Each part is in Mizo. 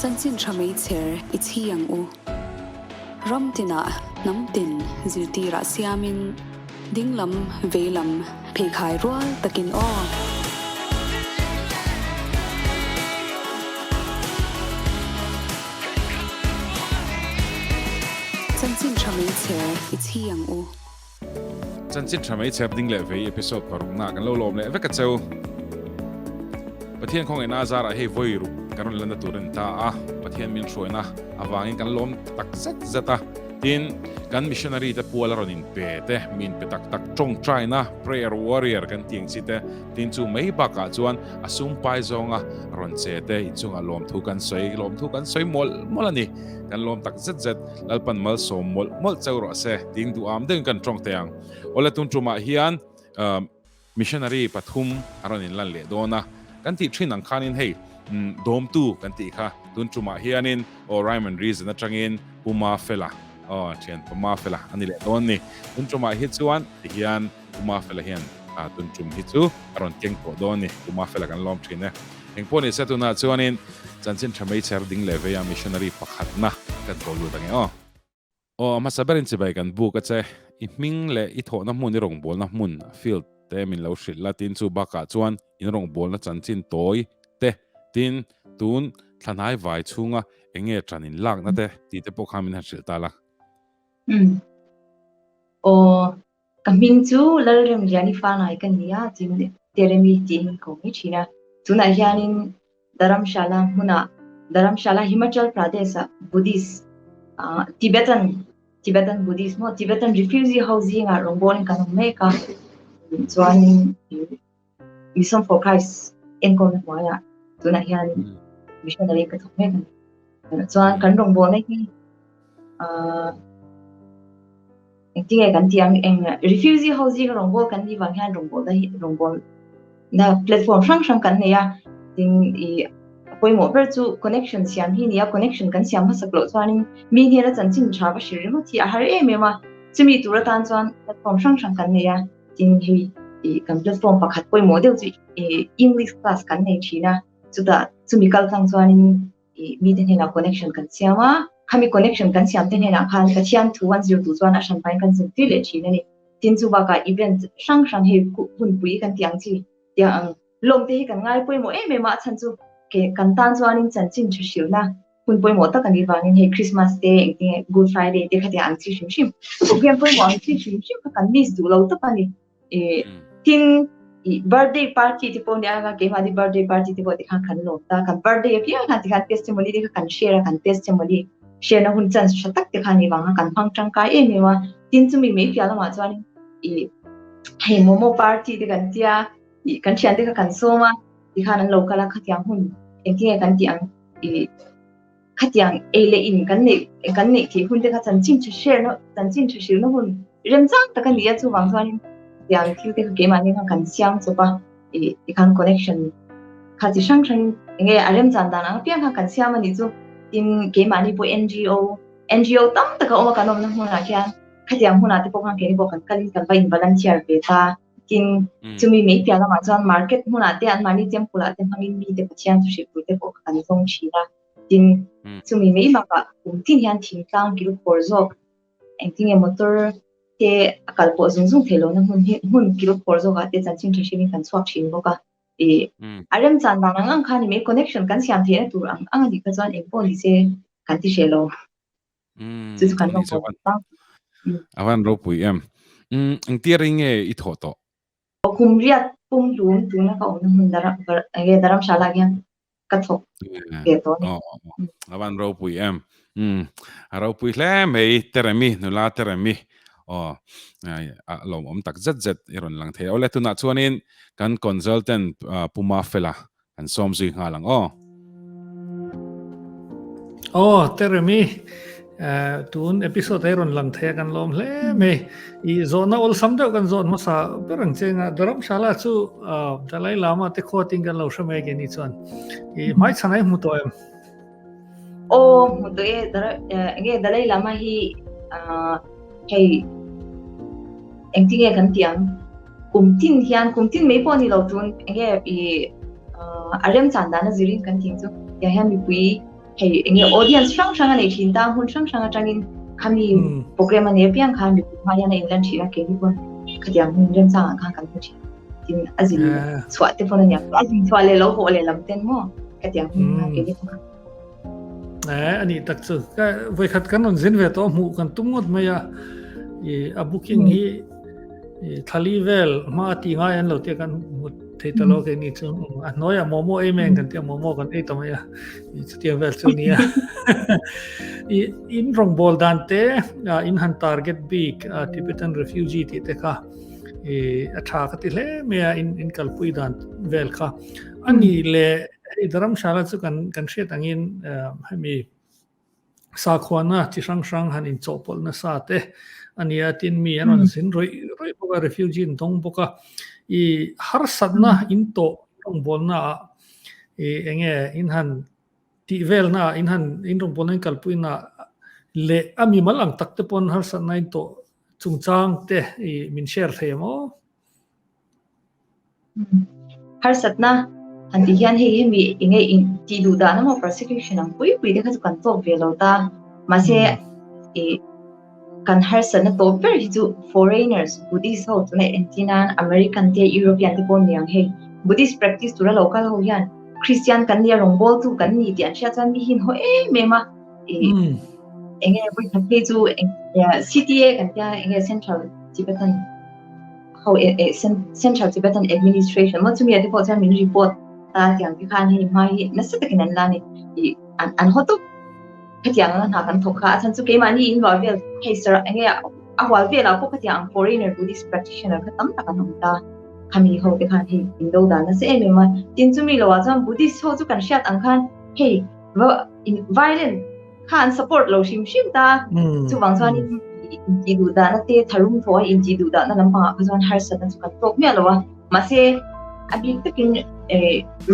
Chanchin tha meichher i chhi ang u. Ram tinah hnam tin zirtirah siamin dinglam veilam pheikhai rual takin aw. Chanchin tha meichher i chhi ang u. Chanchin tha mai chhep ding leh vei episode parukna kan lo lawm leh vek a cheu. Pathian khawngaihna a zarah hei vawi ruk kan rawn lanna tur a ni ta a, Pathian min hruaina avangin kan lawm tak zet zet a. Tin, kan missionary te pual a rawn inpe te, mi inpe tak tak tawngtaina, prayer warrior kan tih ang chi te, tin chu mai bakah chuan a sum pai zawnga rawn che te inchungah lawmthu kan sawi, lawmthu kan sawi mawlh mawlh a ni. Kan lawm tak zet zet. Lalpan malsawm mawlh mawlh cheu rawh se tiin duham deuhin kan tawng teh ang. Awle tun tumah hian missionary pathum a rawn inlan leh dawn a, kan tih thin ang khanin hei dawmtu kan tih kha tun tumah hianin aw Rhyme and Reason atangin Pu Mafela aw thian Pu Mafela a ni leh dawn ni. Tun tumah hi chuan tihian Pu Mafela hian tun tum hi chu a rawn keng tawh dawn ni. Pu Mafela kan lawm thin e. Engpawh ni se tunah chuanin chanchin tha meichher ding leh veia missionary pakhatna kan ko lut ang e aw. Aw, a hmasa berin chibai kan buk a che. I hming leh i thawhna hmun, i rawngbawlna hmun, field, te min lo hrilh la, tin chu bakah chuan in rawngbawlna chanchin tawi te, tin tun thlahnai vai chhunga eng nge ṭan in lakna te tih te pawh kha min han hrilh ta la. Umm. Aw, Ka hming chu Lalremliani Fanai ka ni a, tin Teremi tiin min ko mai thin a. Tunah hianin Dharamshala hmunah, Dharamshala Himachal Pradesh-ah Buddhist, Tibetan, Tibetan Buddhist maw, Tibetan refugee ho zingah rawngbawlin kan awm mek a. Chuanin Mission for Christ enkawlna hnuaiah tunah hian missionary ka thawk mek a ni. Chuan kan rawngbawlna hi Engtinge kan tih ang eng refugee ho zinga rawngbâwl kan nih vang hian rawngbâwlna hi rawngbâwlna platform hrang hrang kan nei a, tin ih a pawimawh ber chu connection siam hi a ni a, connection kan siam hmasak loh chuanin mi hnena chanchin tha va hrilh ringawt hi a har em em a, chumi tur atan chuan platform hrang hrang kan nei a, tin hei ih kan platform pakhat pawimawh deuh chu ih English class kan nei thin a, chutah chumi kal tlang chuanin ih mite hnenah connection kan siam a, khami connection kan siam te hnenah khan Pathian thu an zir duh chuan a hran pahin kan zirtir leh thin a ni. Tin chu bakah event hrang hrang hei hunpui kan tih ang chi tiang ang lawm te hi kan ngai pawimawh em em a, a chhan chu ke kan tan chuanin chanchin tha hrilhna hun pawimawh tak a nih vangin hei Christmas te engtinge Good Friday te khatiang ang chi hrim hrim program pawimawh ang chi hrim hrim kha kan miss duh lo tawp a ni. Tin, birthday party te pawh nia nga keimahni birthday party te pawh tikhan kan lawm ta, kan birthday apiang khan tikhan testimony te kha kan share a, kan testimony share na hun chance tha tak te kha ni vang a kan hmang tangkai em em a. Tin, chumi mai piah lamah chuan ih hei momo party te kan tia, ih kan thian te kha kan sawm a, tikhan an lo kal a, khatiang hun engtinge kan tih ang ih khatiang ei leh in kan neih kan neih theih hun te kha chanchin tha share na chanchin tha hrilh na hun remchang tak a ni a chuvang chuanin tiang thil te kha keimahni khan kan siam chawp a ih tikhan connection kha chi hrang hrang enge a remchan dan ang apiang kha kan siam a nih chu tin keimahni pawh NGO NGO tam tak a awm a kan awmna hmunah khian khatiang hmunah te pawh khan keini pawh kan kalin kan va in volunteer ve ta tin chumi mai piah lamah chuan market hmunah te anmahni temple ah te hmangin mite Pathian thu hrilh tur te pawh kha kan zawng thin a. Tin, chumi mai bakah kum tin hian thingtlang kil khawr zawk engtinge motor te a kal pawh zung zung theih lohna hmun hi hmun kil khawr zawkah te chanchin tha hrimin kan chhuak thin bawk a. Ih, a remchan dan ang ang kha ni mai connection kan siam theihna tur ang ang a nih kha chuan eng pawh ni se kan ti hreh lo. Chu chu kan lo haw ta. A van ropui em. Engtia rei nge i thawh tawh? Kum riat pum hlum tuna ka awmna hmun Dharamshala hian ka thawk ve tawh a ni. A van ropui em. A ropui hle mai Teremi, nula Teremi. Aw, a lawmawm tak zet zet i rawn lang thei. Awle tunah chuanin kan consultant Pu Mafela kan sawm zui nghal ang aw. Aw, Teremi, Tun episode hi rawn lang thei a kan lawm hle mai. I zawhna awlsam deuh kan zawt hmasa ber ang che nga Dharamshala chu Dalai Lama te khuatin kan lo hre mai ke ni chuan. I hmai chhan ai hmu tawh em? Aw hmu tawh e enge Dalai Lama hi hei engtinge kan tih ang kum tin hian kum tin mai pawh ni lo tun enge i a remchan dan a zirin kan tih chu tiang hian mipui. Hei enge audience hrang hrang a nei thin ta, hmun hrang hrang atangin khami program a nei apiang khan mipui hma hian a inlan thin a, keini pawn khatiang hun remchang ah khan kan hmu thin. Tin a zin chhuah te pawn a nia, a zin chhuah leh lo hawh leh lam ten maw khatiang hun kha keini pawn kan Eh ani tak chu ka voikhat kan rawn zin ve tawh hmuh kan tum ngawt mai a i a booking hi thali vel hma ti ngai an lo tia kan hmu thei ta lo ke ni chu a hnuai a momo ei men kan tia momo kan ei ta mai a i chutiang vel chu nia i in rawngbawl dan te in han target bik Tibetan refugee tih te kha i a tha ka ti hle mai a in in kalpui dan vel kha ani le Hei Dharamshala chu kan kan hriat angin hemi sakhuana chi hrang hrang han inchawhpawlh nasa te a nia tin mi an rawn zin rawih rawih bawk a refugee an dawng bawk a i harsatna in tawh rawngbawlna ah i enge in han tih velna ah in han in rawngbawlna in kalpuina leh a mimal ang tak te pawn harsatna in tawh chungchang te i min share thei ang aw. Harsatna han tih hian hei hemi enge in tih duh dan emaw persecution ang pui pui te kha chu kan tawk ve lo ta. Mahse ih kan harsatna tawp ber hi chu foreigners Buddhist ho tuna entir nan American te European te pawh ni ang hei Buddhist practice tura lo kal ho hian Christian kan nia rawngbawltu kan ni tih an hriat chuan mi hi an haw em em a ih enge vawikhat phei chu CTA kan tia enge Central Tibetan ho Central Tibetan Administration maw chumi ah te pawh chuan min report ta tiang te khan hei hma hi nasa takin an la a ni ih an an haw tawp khatiang anga hna kan thawk kha a chhan chu keimahni in luah vel hei sir enge a hual velah pawh khatiang ang foreigner Buddhist practitioner kha tam tak an awm ta khami ho te khan hei in do dan nasa em em a tin chumi loah chuan Buddhist ho chu kan hriat ang khan hei violent kha an support lo hrim hrim ta chuvang chuan in intih duh dahna te tharum thaw a intih duh dahna lampangah kha chuan harsatna chu kan tawk miah lo a mahse a bik takin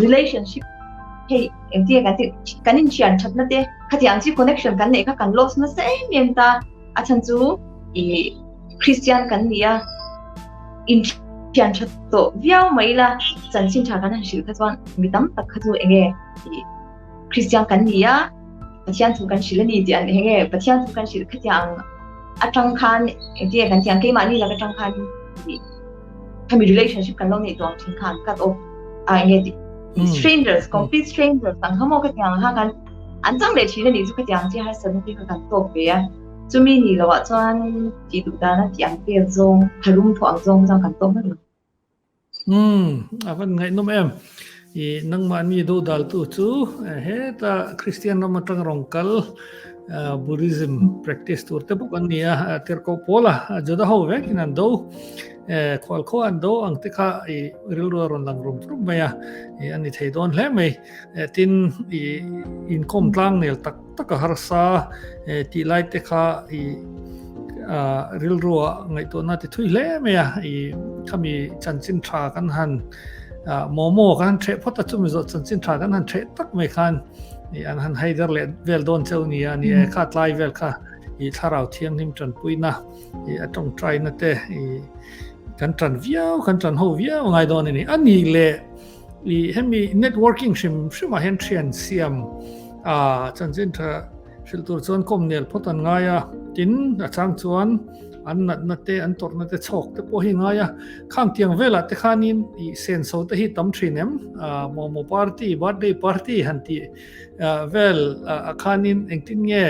relationship hei engtin nge kan tih kan inthian thatna te khatiang chi connection kan neih kha kan lost nasa em em ta a chhan chu ih Christian kan ni a inthian that tawh viau mai ila chanchin tha kan han hrilh kha chuan mi tam tak kha chu enge ih Kristian kan ni a, Pathian thu kan hrilh a ni tih an eng nge Pathian thu kan hrilh khatiang atang khan engtin nge kan tih ang keimahni lak atang khan khami relationship kan lo neih tawh ang thin kha an cut off a eng nge tih strangers complete strangers ang kha maw khatiang ang kha kan an chang leh thin a nih chu khatiang chi harsatna te kha kan tawk ve a chumi ni loh ah chuan tih duh dana tih ang vel zawng tharum thawh ang zawng chuan kan tawk vek lo. Umm, a van ngaihnawm em. I nangmahni dodaltu chu heta Kristian ram atang rawn kal Buddhism practice tur te bawk an ni a, tirhkoh pawl a, Juda ho vekin an do, khual khaw an do ang te kha i rilru a rawn lang rum rum mai a, i a ni thei dawn hle mai. Tin, i inkawm tlang nel tak taka harsa tih lai te kha i rilrua ngaihtuahna ti thui hle mai a i khami chanchin tha kan han momo kan han theh phawt a chumi zawh chanchin tha kan han theh tak mai khan i an han haider leh vel dawn cheu ni a ni e kha tlai vel kha i thlarau thianghlim tanpuina i a tawngtaina te i kan tan viau kan tan ho viau ngai dawn a ni a ni leh I hemi networking hrim hrimah hian thian siam a chanchin tha hrilh tur chuan kawm nel phawt an ngai a, tin a chang chuan an natna te an tawrhna te chhawk te pawh hi ngai a, khang tiang velah te khanin i senso te hi tam thin em momo party birthday party han tih vel a khanin engtin nge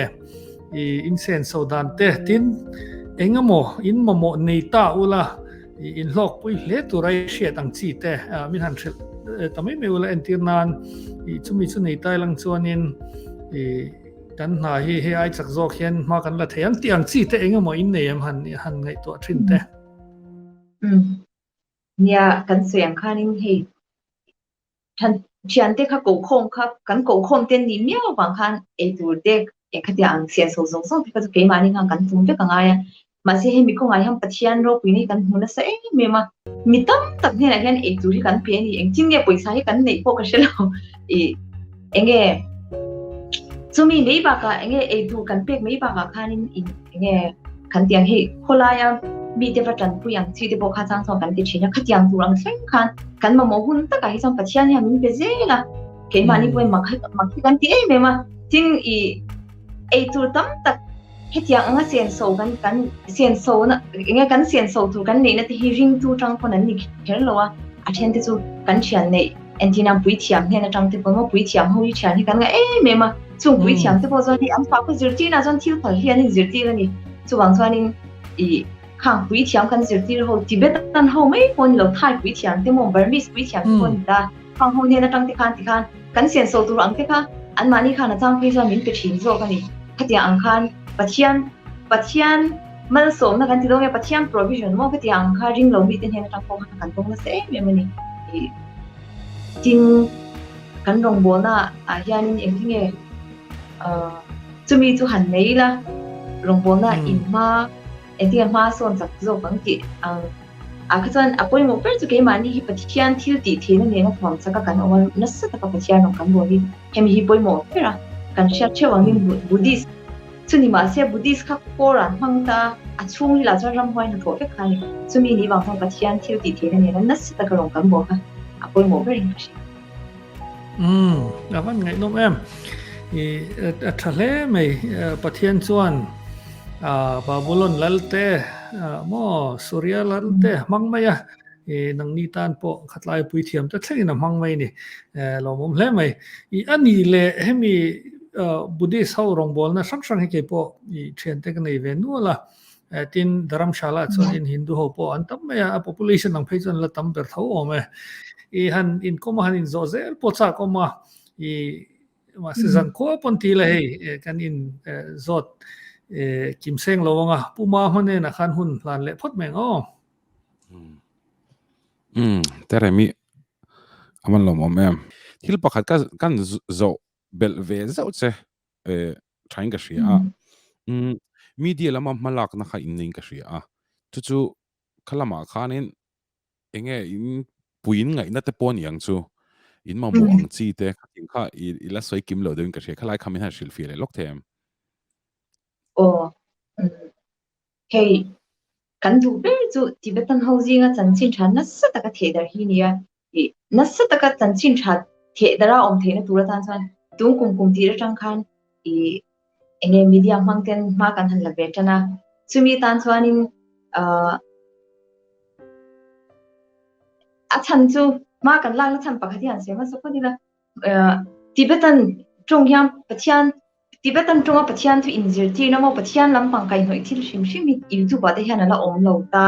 i insenso dan te tin engemaw in mamawh nei ta ula. I inhlawkpui hle tura i hriat ang chi te min han hrilh ta mai mai ula entir nan i chumi chu nei tai lang chuanin i kan hna hi hei ai chak zawk hian hma kan la thei ang tih ang chi te engemaw in nei em han han ngaihtuah thin te. Nia kan sawi ang khanin hei Than thiante kha kohkhawm kha kan kohkhawm te nih miau vang khan eitur te eng khatia ang siamso zawng zawng te kha chu keimahni khan kan tum vek a ngai a. Mahse hemi kawngah hian Pathian ropui hi kan hmu nasa em em a. Mi tam tak hnenah hian eitur hi kan pe a ni. Engtin nge pawisa hi kan neih pawh ka hre lo. Ih enge chumi mai bakah enge eitur kan pek mai bakah khanin enge kan tiang hei khawlaia mite va tanpui ang chi te pawh kha chang chuan kan ti thin a, khatiang tur ang thleng khan kan mamawh hun takah hi chuan Pathian hian min pe zel a, keimahni pawhin mak mak hi kan ti em em a. Tin i eitur tam tak hetiang anga senso kan kan senso na enge kan senso tur kan neihna te hi ringtu tang pawn an ni kher lo a, a then te chu kan thian neih entirna puithiam hnen atang te pawh maw puithiam ho hi thian hi kan ngah em em a, chung puithiam te pawh chuan hei an sakhaw zirtirna chuan thil phal hi an inzirtir a ni. Chuvang chuanin i khang puithiam kan zirtir ho Tibetan ho mai pawh ni lo Thai puithiam te maw Burmese puithiam te pawh ni ta. Khang ho hnen atang te khan tikhan kan senso tur ang te kha anmahni khan a chang phei chuan min pe thin zawk a ni. Khatiang ang khan Pathian Pathian malsawmna kan ti dawn nge Pathian provision maw khatiang ang kha ring lo mite hnen atang pawh khan kan dawng nasa em em a ni. Ih tin kan rawngbawlna ah hianin engtin nge ah chumi chu han nei ila rawngbawlna inhma Engtin nge hma sawn chak zawk ang tih ang ah kha chuan a pawimawh ber chu keimahni hi Pathian thil tih theihna nena thuam chaka kan awm a, nasa taka Pathian rawn kan bawl hi hemi hi pawimawh ber a, kan hriat theuh angin Buddhist chu ni mahse Buddhist kha kawr an hmang ta a, a chhung rilah chuan ramhuai hnathawh vek kha a ni, chumi ni vang chuan Pathian thil tih theihna nena nasa taka rawn kan bawl kha a pawimawh berin ka hria. Umm, a van ngaihnawm em. I a tha hle mai. Pathian chuan Babulon lal te maw Suria lal te hmang mai a. I nangni tan pawh khatlai puithiam te thlengin a hmang mai ni. Lawmawm hle mai. I a ni leh hemi Buddhist ho rawngbawlna hrang hrang hi kei pawh i thiante ka nei ve nual a. Tin, Dharamshala chuanin Hindu ho pawh an tam mai a, a population ang phei chuan la tam ber tho awm e. I han inkawm a han inzawh zel pawh chak awm a, i mahse zan khua pawn ti la hei kan in zawt kim seng lo ang a, Pu Ma hmanenah khan hun hlan leh phawt mai ang aw. Umm, Teremi a man lawmawm em. Thil pakhat ka kan zawh belh ve zauh che. eh thain ka hria a um media lama hmalakna kha in neiin ka hria a chu chu kha lamah khanin enge in puiin ngaihna te pawh aniang chu in mamawh ang chi te khatin kha i i la sawi kim lo deuhin ka hria khalai kha min han hrilh fiah leh lawk thei em? Aw hei kan duh ber chu Tibetan ho zinga chanchin tha nasa taka thehdarh hi nia Ih, nasa taka chanchin tha theh dara awm theihna tur atan chuan tung kum kum tir atang khan ih enge media hmang ten hma kan han la ve tan a, chumi tan chuanin ah a chhan chu hma kan lakna chhan pakhat hi han sawi hmasa phawt ila Tibetan tawng hian Pathian Tibetan tawnga Pathian thu inzirtirna maw Pathian lampang kaihhnawih thil hrim hrim hi YouTube ah te hian a la awm lo ta.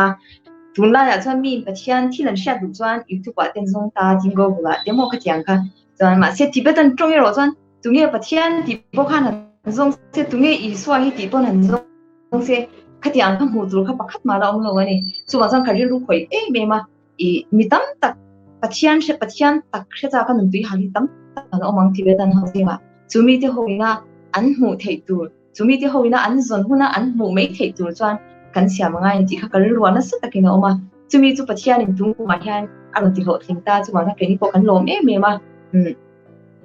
Tunlaiah chuan miin Pathian thil an hriat duh chuan YouTube ah te an zawng ta, tin Google ah te maw khatiang kha chuan mahse Tibetan tawng erawh chuan tunge Pathian tih pawh khan an zawng se, tunge Isua hi tih pawn an zawng se khatiang kha hmuh tur kha pakhat mah la awm lo a ni. Chuvang chuan ka rilru khawih em em a. I mi tam tak Pathian hre Pathian tak hre chak a nuntui hal hi tam tak an awm ang ti ve tan ho zingah chu mite ho ina an hmuh theih tur chu mite ho ina an zawn huna an hmuh mai theih tur chuan kan siam angai ni tih kha ka rilru ah nasa takin a awm a, chumi chu Pathianin tung kumah hian a rawn ti hlawhtling ta chuvang chuan keini pawh kan lawm em em a, umm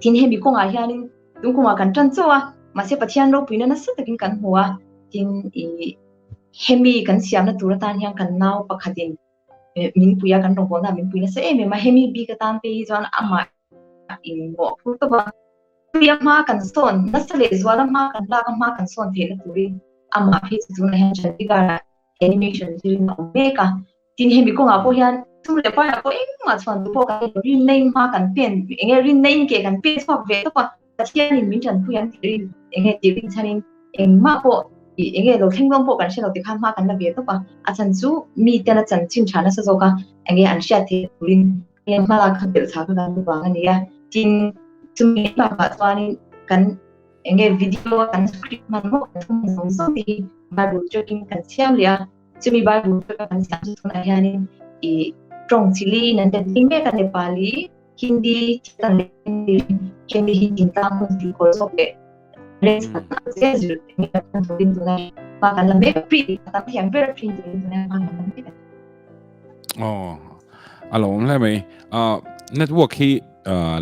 tin hemi kawngah hianin tung kumah kan tan chauh a mahse Pathian ropuina nasa takin kan hmu a, tin i hemi kan siamna tur atan hian kan nau pakhatin min pui a kan rawngbawlna min pui nasa em em a hemi bik atan phei hi chuan amah in mawh phur tawp a tui a hma kan sawn nasa leh zual a hma kan lak a hma kan sawn theihna turin amah phei chu tunah hian Chandigarh ah animation zirin a awm mek a tin hemi kawngah pawh hian sum leh paiah pawh engmah chhuan tur pawh kan nei rinna in hma kan pen enge rinna in ke kan pen chhuak ve tawp a Pathianin min tanpui ang tih rin enge tih rin chhanin engmah pawh ih enge lo thleng dawn pawh kan hre lo tikhan hma kan la ve tawp a, a chhan chu miten a chanchin tha nasa zawk a enge an hriat theih turin enge hma lak kha belh chhah kha kan duh vang a ni a, tin chumi bakah chuanin kan enge video a kan script hman maw kan thum zawng zawng te hi Bible tracking kan siam leh a, chumi Bible track a kan siam chu tunah hianin ih tawng chi li in an let ding mek a Nepali. Hindi thil leh Hindi Hindi hi tintlang hun tih kawl zawk leh remchhan ang zel zir eng nge kan turin tuna hma kan la mek print a tam thiam ber print turin tuna hma kan la mek a ni. Aw a lo awm hle mai. Ah network hi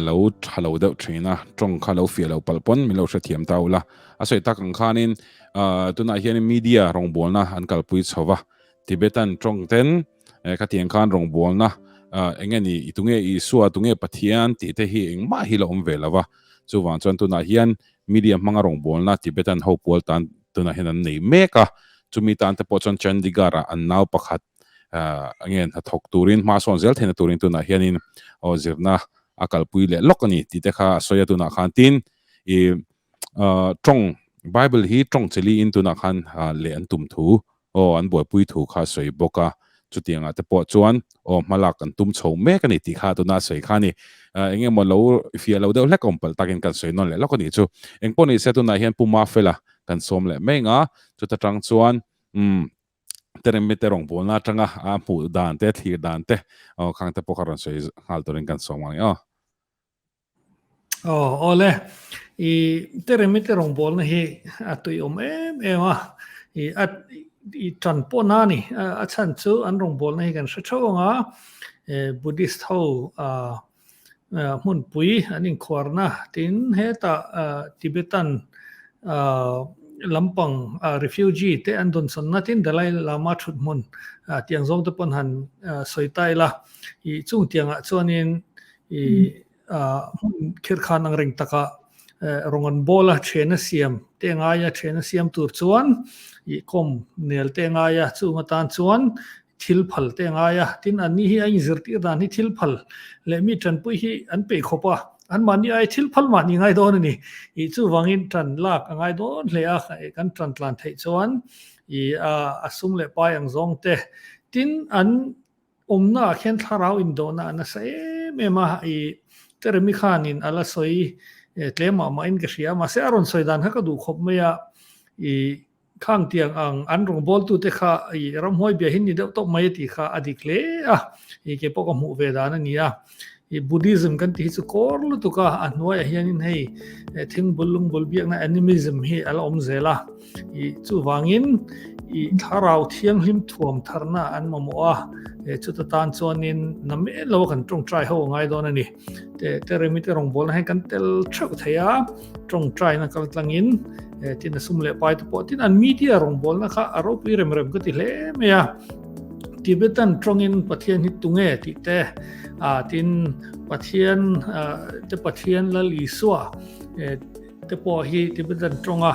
lo tha lo deuh thin a, tawng kha lo fiah lo palh pawn min lo hrethiam ta ula. A sawi tak ang khanin tunah hian media rawngbawlna an kalpui chho va, Tibetan tawng ten Khatiang khan rawngbawlna eng nge ni, tunge Isua, tunge Pathian tih te hi engmah hi la awm ve lo va. Chuvang chuan tunah hian Media hmanga rawngbawlna Tibetan ho pual tan tunah hian an nei mek a, chumi tan te pawh chuan Chandigarh ah an nau pakhat nge hnathawk turin hma sawn zel theihna turin tunah hianin aw zirna a kalpui leh lawk a ni tih te kha a sawi a tunah khan tin i tawng Bible hi tawng cheliin tunah khan leh an tum thu Aw, an buaipui thu kha a sawi bawk a, chutiangah te pawh chuan aw hmalak an tum chho mek a ni tih kha tuna a sawi kha a ni. Eng emaw lo fiah lo deuh hlek awm palh takin kan sawi nawn leh lawk a nih chu. Eng pawh ni se tunah hian Pu Mafela kan sawm leh mai ang a, chuta tang chuan umm Teremi te rawngbawlna atanga a hmuh dan te, thlir dan te aw khang te pawh kha rawn sawi nghal turin kan sawm ang e aw. Aw, awle. I Teremi te rawngbawlna hi a tuiawm em em a, i a i tan pawh na a ni. A chhan chu an rawngbawlna hi kan hre theuh ang a, Buddhist ho hmunpui an inkhuarna tin hetah Tibetan lampang refugee te an dawnsawnna tin Dalai Lama thut hmun tiang zawng te pawn han sawi ta ila. I chung tiangah chuanin i hmun khirkhan ang reng takah rawng an bawl a, then a siam te ngai a, then a siam tur chuan i kawm nel te ngai a, chung atan chuan thil phal te ngai a, tin anni hi a inzirtir dan hi thil phal leh mi tanpui hi an peih khawp a, anmahni ai thil phal mahni ngai dawn a ni. I chuvangin tan lak a ngai dawn hle a, kan tan tlan theih chuan i a sum leh pai ang zawng te, tin an Awmna ah khian thlarau indawhna a nasa em em a, i Teremi khanin a la sawi tlem mah mahin ka hria, mahse a rawn sawi dan kha ka duh khawp mai a, i khang tiang ang an rawngbawltute kha i ramhuai bia hi ni deuh tawp mai a tih kha a dik hle a, i kei pawh ka hmuh ve dan a ni a, i Buddhism kan tih hi chu kawr lutuk a, a hnuaiah hianin hei thingbul lungbul biakna animism hi a la awm zel a. I chuvangin i thlarau thianghlim thuam tharna an mamawh a, e chuta tan chuanin na mel lo kan tawngtai ho ngai dawn a ni. Te te remi te rawngbawlna hian kan tel theuh thei a, tawngtaina kal tlangin e tin a sum leh pai te pawh tin an media rawngbawlna kha a ropui rem rem ka ti hle mai a. Tibetan tawngin Pathian hi tunge tih te, a tin Pathian te Pathian Lal Isua e te pawh hi Tibetan tawnga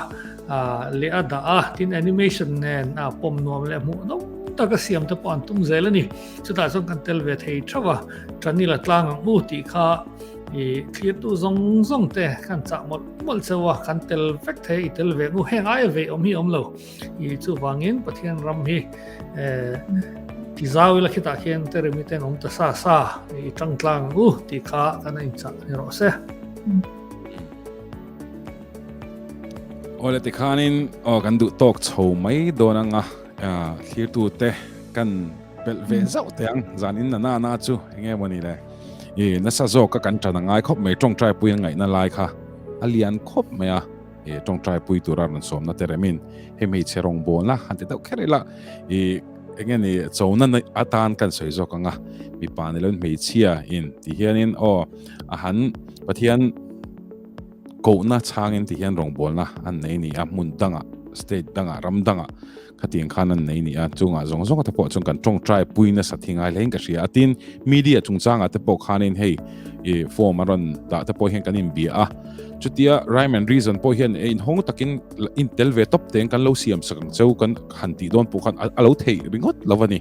leh a dah a, tin animation nen a pawm nuam leh hmuh nawm taka siam te pawh an tum zel a ni. Chutah chuan kan tel ve thei theuh a, Tanila tlang ang u tih kha i thlirtu zawng zawng te kan chah mawlh mawlh cheu a, kan tel vek thei i tel ve ngu heng aia vei awm hi awm lo. I chuvangin Pathian ram hi ti zau ila khitah khian Teremi ten awm ta sa sa i tang tlang ang u tih kha kan a inchah ni rawh se. Awle tikhanin aw kan duh tawk chho mai dawn anga thlirtu te kan belh ve zauh te ang zan in na na na chu enge mawni le i nasa zawk ka kan tan angai khawp mai tawngtai pui an ngaihna lai kha a lian khawp mai a e tawngtai pui tura rawn sawmna te remin hei hmeichhe rawngbawlna han ti deuh kher ila i enge ni chona atan kan sawi zawk anga mipa ni loin hmeichhia in ti hianin aw a han Pathian kohna chhangin ti hian rawngbawlna an nei ni a hmun dangah state dangah ram dangah khatiang khan an nei ni a chungah zawng zawng te pawh chuan kan tawngtai pui nasa thi ngai hlein ka hria a tin media chungchangah te pawh khanin hei i form a rawn dah te pawh hian kan inbia a chutia rhyme and reason pawh hian e inhawng takin in tel ve tawp teng kan lo siam sak ang cheu kan han tih dawn pawh khan a lo theih ringawt lo a ni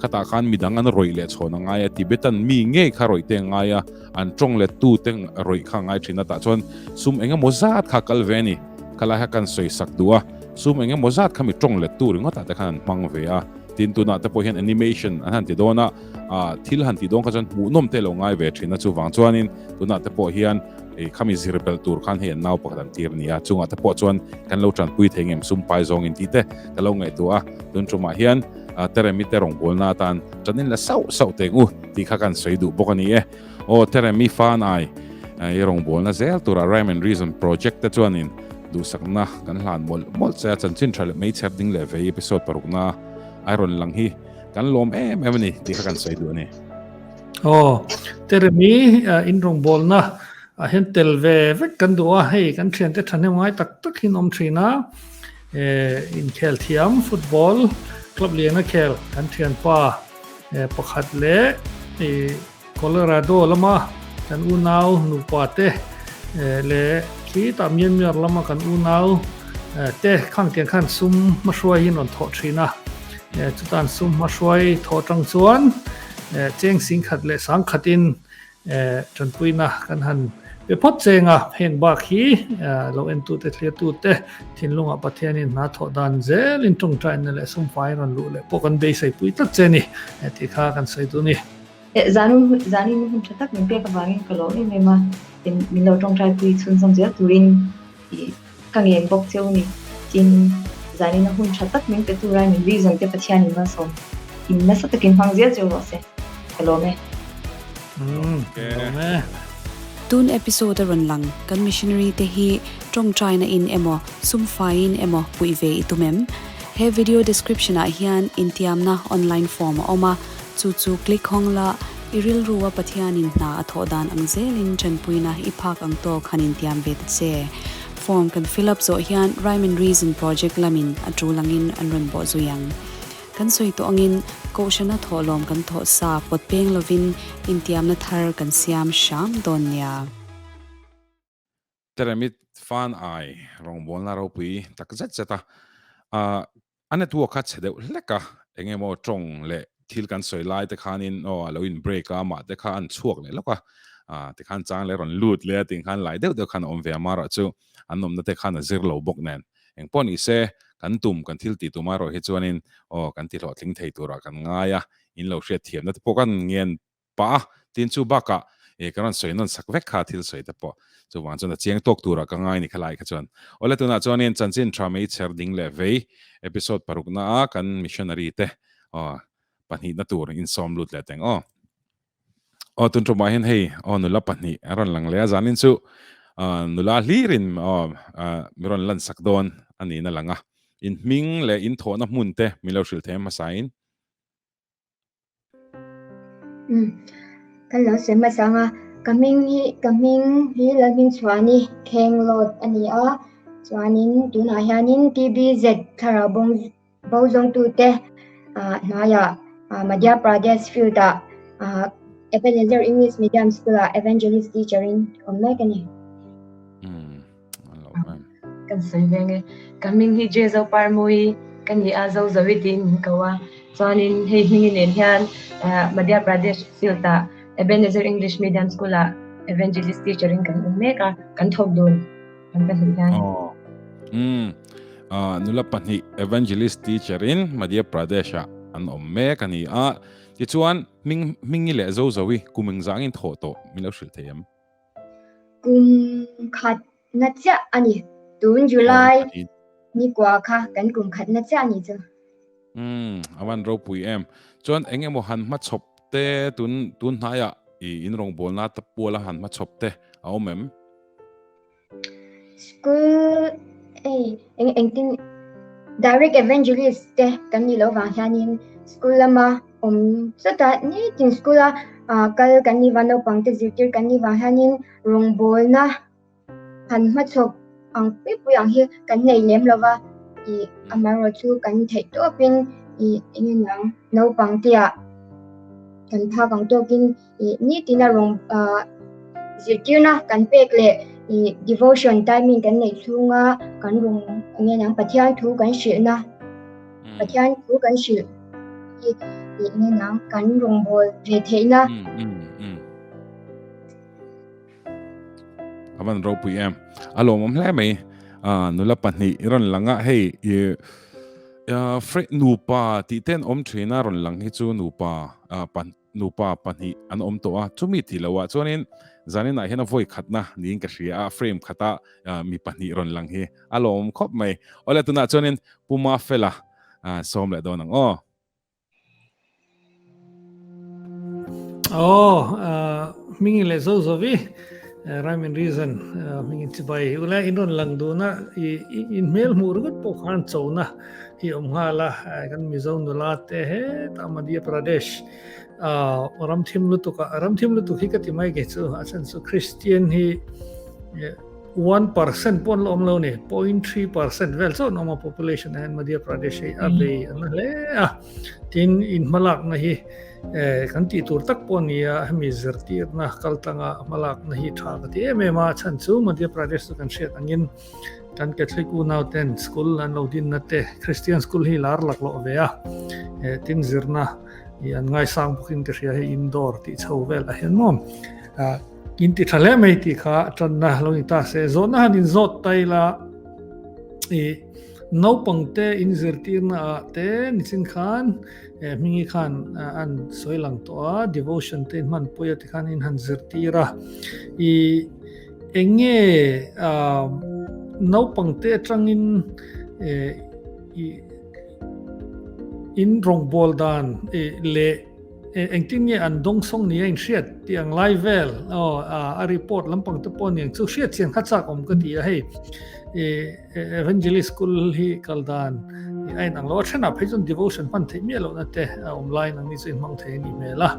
khatah khan midang an rawih leh chhawn a ngai a Tibetan mi ngei kha rawih te a ngai a an tawng let tu te rawih kha a ngai thin a tah chuan sum engemaw zat kha kal ve a ni khalai kha kan sawi sak duh a sum engemaw zat kha mi tawng let tu ringawt ah te khan an hmang ve a tin tunah te pawh hian animation an han ti dawn a ah thil han ti dawn kha chuan hmuhnawm te lo ngai ve thin a chuvang chuanin tunah te pawh hian ih khami zir belh tur khan hei an nau pakhat an tir a ni a chungah te pawh chuan kan lo tanpui thei ngem sum pai zawngin tih te ka lo ngaihtuah a tun tumah hian Teremi te rawngbawlna atan ṭanin la sauh sauh teng u tih kha kan sawi duh bawk a ni e. Aw Teremi Fanai i rawngbawlna zel tura Rhyme and Reason project te chuanin duhsakna kan hlan mawlh mawlh che a, chanchin ṭha leh hmeichher ding leh vei episode parukna ai rawn lang hi kan lawm em em a ni tih kha kan sawi duh a ni. Aw Teremi in rawngbawlna ah hian tel ve vek kan duh a, hei kan ṭhiante ṭhahnem ngai tak tak hi an awm ṭhin a. Inkhel thiam football club liana khel kan thianpa pakhat leh Colorado lama kan unau nupa te leh Khi tah Myanmar lama kan unau te khang tiang khan sum hmahruai hi an rawn thawh thin a. Chutan sum hmahruai thawh atang chuan cheng sing khat leh sang khatin Tanpuina kan han pe phawt cheng a, heng bak hi lo entute thliatute thinlungah Pathianin hna thawh dan zelin tawngtaina leh sumfai rawn luh leh pawh kan beiseipui tlat che ni tih kha kan sawi duh ni. Zanin hun tha tak min pek avangin ka lawm em em a, min lo tawngtaipui chhunzawm zel turin ka ngen bawk cheu ni. Tin, zanin a hun tha tak min pe tura min reason te Pathianin malsawm in nasa takin hmang zel cheu rawh se. Ka lawm e. Umm, ka lawm e. Tun episode a rawn lang kan missionary te hi tawngtaina in emaw sumfaiin emaw puih ve i tum em? He video description ah hian intiamna online form a awm a, chu chu click hawng la, i rilrua Pathianin hna a thawh dan ang zelin tanpuina i phak ang tawk han intiam ve ta che. Form kan fill up zawh hian Rhyme and Reason project lamin a tul angin an rawn bawh zui ang. Kan sawi tawh angin Kohhrana thawhlawm kan thawh sa pawt peng lovin intiamna thar kan siam hram dawn nia. Teremit fan ai rawngbawlna ropui tak zet zet a, a network kha chhe deuh hlek a, eng emaw tawng leh thil kan sawi lai te khanin aw a lo in break a, amah te kha an chhuak leh lawk a, tikhan chang leh rawn lut leh a tih khan lai deuh deuh khan a awm ve a, amaherawh chu an awmna te khan a zir lo bawk nen eng pawh ni se kan tum kan thil tih tum erawh hi chuanin aw kan ti hlawhtling thei turah kan ngai a, in lo hriat thiamna te pawh kan ngen pah a, tin chu bakah eh ka rawn sawi nawn sak vek kha thil sawi te pawh chuvang chuan a chiang tawk turah ka ngai ni khalai kha chuan. Awle tunah chuanin chanchin tha mei chher ding leh vei episode parukna a kan missionary te aw pahnihna tur insawm lut leh teng aw. Aw tun tumah hian hei aw nula pahnih a rawn lang leh a zanin chu nula hlirin aw mi rawn lan sak dawn a niin a lang a in hming leh in thawhna hmun te min lo hrilh thei hmasa in. Kan lo sawi hmasa ang a ka hming hi ka hming hi Lalhmingchhuani Khenglawt a ni a chuanin tunah hianin TBZ thlarau bawng Bo zawngtute hnuaiah Madhya Pradesh field-ah Ebenezer English Medium School-ah Evangelist teacher-in awm mek a ni. Kan sawi ve nge. Ka hming hi J Zoparmui ka ni a, Zo Zoe tiin min ko a. Chuanin hei hmingi nen hian Madhya Pradesh field-ah Ebenezer English Medium School-ah Evangelist teacher-in kan awm mek a, kan thawk dun. Kan pahnih hian. Oh. Mm. Uh, nula pahnih evangelist teacher in Madhya Pradesh ah an awm mek ani a. Tichuan hming hmingi leh zo zoi kum engzangin thawh tawh min lo hrilh thei em? Kum khat na chiah ani. Tun July ni kua kha kan kum khat na chiah ani chu. Mm, avan ropui em. Chuan eng emaw han hmachhawp te tun tun hnaiah i in rawngbawlna ta puala han hmachhawp te a awm em? School ei eng engtin direct evangelist te kan nih loh vang hianin school lama awm chawt a nitin school a ah kal kan nih vang naupang te zirtir kan nih vang hianin rawngbawlna han hmachhawp ang pui pui ang hi kan nei lem lo va ih amaherawh chu kan theih tawpin ih eng nge niang naupang te ah kan phak ang tawkin ih nitina rawng ah zirtirna kan pek leh ih devotion timing kan neih chhunga kan rawng eng nge niang Pathian thu kan hrilhna Pathian thu kan hrilh hi ih eng nge niang kan rawngbawl ve theihna. Avan ropui em a lawmawm hle mai nula pahnih i rawn lang a hei i nupa tih te an awm thin a rawn lang hi chu nupa nupa pahnih an awm tawh a chumi tih loh ah chuanin zanin ah hian a vawi khatna niin ka hria a frame khata mi pahnih rawn lang hi a lawmawm khawp mai awle tunah chuanin Pu Mafela sawm leh dawn ang aw. Aw, hmingin leh zo zovi, rhyme and reason hmingin chibai ula in rawn lang dun a, in hmel hmuh ringawt pawh khan chona hi awm nghal a, kan Mizo nula te hetah Madhya Pradesh ram thim lutuk a, ram thim lutuk hi ka ti mai kei chu, a chhan chu Christian hi. 1% pawh an la awm lo ni, 0.3% vel chauh an awm a population ah hian Madhya Pradesh hi a bei an la hle a. Tin, in hmalakna hi kan tih tur tak pawh a ni a, hemi zirtirna kaltlanga hmalakna hi tha ka ti em em a, chhan chu Madhya Pradesh chu kan hriat angin kan Catholic unau ten school an lo dinna te Christian school hi lar laklawh ve a, tin zirna i an ngaisang bawkin ka hria hei indoor tih chho vel ah hian maw in ti tha hle mai tih kha tanna lo ni ta se zawhna han in zawt ta ila i naupang te in zirtirna ah te nichin khan hmingi khan an sawi lang tawh a devotion te in hman pui a tikhan in han zirtir a i enge naupang te atangin i In rawngbâwl dan leh engtin nge an dawngsawng nia in hriat tih ang lai vel aw a report lampang te pawh aniang chu hriat chian kha chak awm ka ti a hei evangelist school hi kal dan a inang lo a thenah phei chuan devotion hman theih miah lohna te a awm laiin ang ni chu inhmang thei a nih hmel a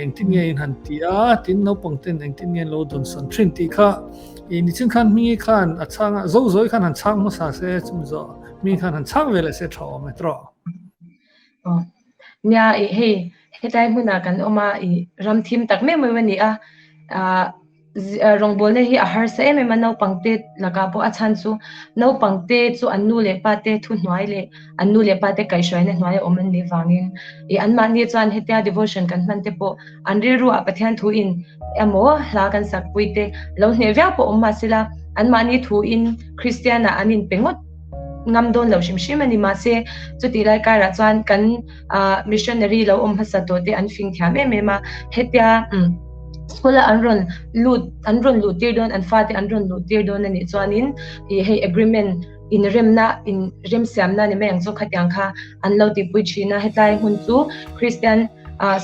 engtin nge in han ti a tin naupang ten engtin nge an lo dawnsawn thin tih kha nichin khan hmingi khan a chhang a zo zawi khan han chhang hmasa se chumi zawh Mi khan han chhang ve leh se tha awm e trawh. Aw. Nia i hei hetlai hmunah kan awm a i ram thim tak meuh meuh a ni a. Ah rawngbawlna hi a harsa em em a naupangte lakah pawh a chhan chu naupangte chu an nu leh pa te thuhnuai leh an nu leh pa te kaihhruaina hnuaia awm an nih vangin i anmahni chuan hetia devotion kan hman te pawh an rilru ah Pathian thu in emaw hla kan sak pui te lo hneh viau pawh awm mahsela anmahni thu in Kristian ah an inpe ngawt ngam dawn lo hrim hrim a ni. Mahse, chutih lai karah chuan kan missionary lo awm hmasa tawh te an fing thiam em em a, hetia school a an rawn lut an rawn luh tir dawn an fate an rawn luh tir dawn a nih chuanin ih hei agreement inremna inremsiamna ni mai ang chu khatiang kha an lo tihpui thin a, hetlai hmun chu Christian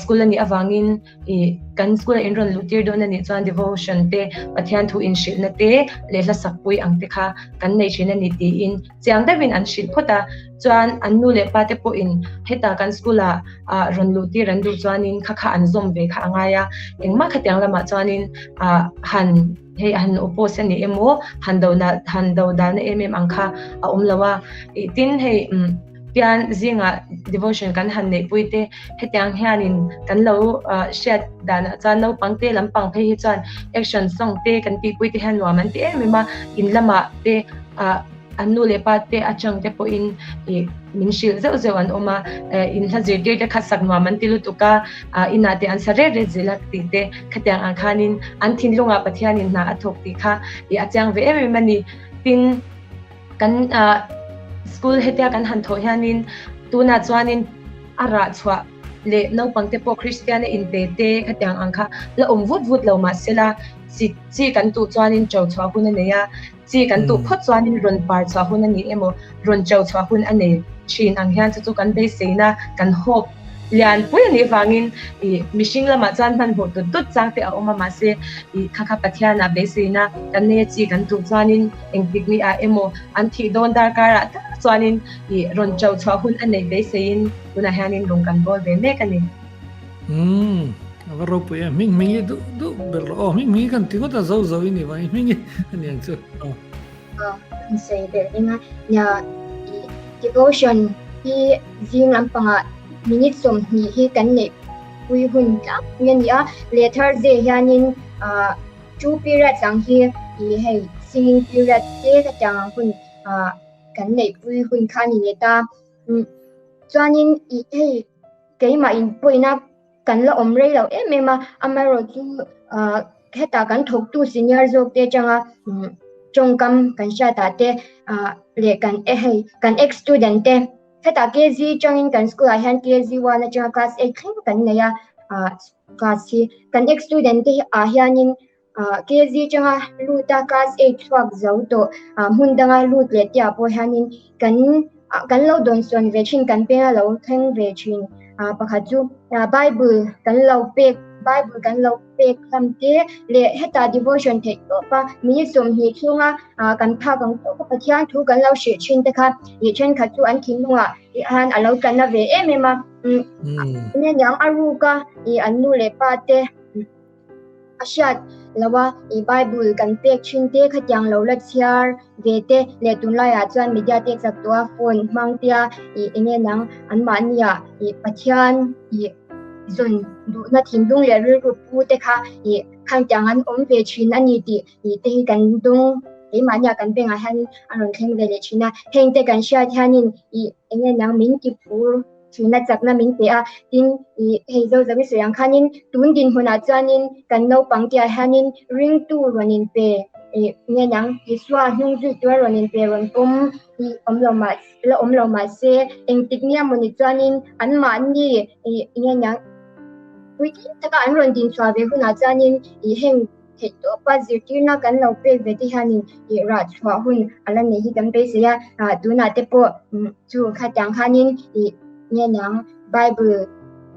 school a nih avangin I kan school a inrawn luh tir dawn a nih chuan devotion te, Pathian thu inhrilhna te leh hla sakpui ang te kha kan nei thin a ni tiin chiang deuhin an hrilh phawt a. Chuan an nu leh pa te pawhin heta kan school ah ah rawn luh tir an duh chuanin kha kha an zawm ve kha a ngai a. Engmah khatiang lamah chuanin ah han hei han oppose a ni emaw han do han do dalna em em ang kha a awm lo a. Ih tin hei umm. Pian zingah devotion kan han neihpui te hetiang hianin kan lo hriat danah chuan naupang te lampang phei hi chuan action song te kan tihpui te hian nuam an ti em em a, in lamah te an nu leh pa te atang te pawhin ih min hrilh zeuh zeuh an awm a, in hla zirtir te kha sak nuam an ti lutuk a, inah te an sa ret ret zel a tih te khatiang ang khanin an thinlungah Pathianin hna a thawk tih kha ih a chiang ve em em a ni. Tin. Kan school hetia kan han thawh hianin tunah chuanin a rah chhuah leh naupang te pawh Kristian a inpe te khatiang ang kha la awm vut vut lo mahsela chi chi kan tuh chuanin cho chhuah hun a nei a, chi kan tuh phawt chuanin rawn par chhuah hun a ni emaw rawn cho chhuah hun a nei thin ang hian chu chu kan beiseina kan hope lian pui a nih vangin ih mihring lamah chuan hmanhmawh tut tut chang te a awm a mahse ih kha kha Pathianah beiseina kan nei a chi kan tuh chuanin Engtik ni ah emaw an thih dawn darkarah tak chuanin ih rawn cho chhuah hun a neih beiseiin tunah hianin lung kan bawl ve mek a ni. Umm a va ropui em, hming hming hi duh duh ber rawh aw, hming hming hi kan ti ngawt a zo zo i ni vang i hming hi a ni ang chu aw. Aw kan sawi belh ding a, nia ih devotion hi zing lampangah minute 20 hi kan neih pui hun tlangpui a ni a, leh Thursday hianin ah Two periods ang hi i hei singing period te ka tiang ang hun ah kan neihpui hun kha a ni leh ta. Chuanin i hei keimah in pawina kan la awm rei lo em em a, amaherawhchu ah hetah kan thawktu senior zawk te atanga tawngkam kan hriat ah te ah leh kan e hei kan ex student te hetah KG atangin kan school ah hian KG 1 atanga class 8 thleng kan nei a ah Class hi kan ex student te ah hianin KG atanga lut a class 8 chhuak zo tawh hmun danga lut leh te ah pawh hianin kan kan lo dawn sawn ve thin kan peng a lo thleng ve thin pakhat chu Bible kan lo pek Bible kan lo pek hlam te leh heta devotion theih tawp a minute 20 chhunga kan phak ang tawk a Pathian thu kan lo hrih thin te kha ih thenkhat chu an thinlungah han a lo tla na ve em em a. Nia niang a ruk a i an nu leh pa te a hriat loh a, i Bible kan pek thin te khatiang lo la chhiar ve te leh tunlaiah chuan media te chak tawh a phone hmang te a i enge nang anmahni ah i Pathian i zawn duhna thinlung leh rilru pu te kha i khangtiang an awm ve thin a ni tih i te hi kan dawng keimahnia kan bengah hian a rawn thleng ve leh thin a, heng te kan hriat hianin i enge nang min ti phur thin a chakna min pe a, tin i hei zo zo i sawi ang khanin tun dinhmunah chuanin kan naupang te ah hianin ringtu rawn in pe i nge nang Isua hnung zui tura rawn in pe rawn pawm i awm lo mah la awm lo mah se engtik nia mawni chuanin anmahni i nge nang puitling taka an rawn dinchhuah ve hunah chuanin i heng Theih tawpa zirtirna kan lo pek ve te hianin ih rah chhuah hun a la nei hi kan beisei a, ah tunah te pawh chu khatiang khanin ih nge niang Bible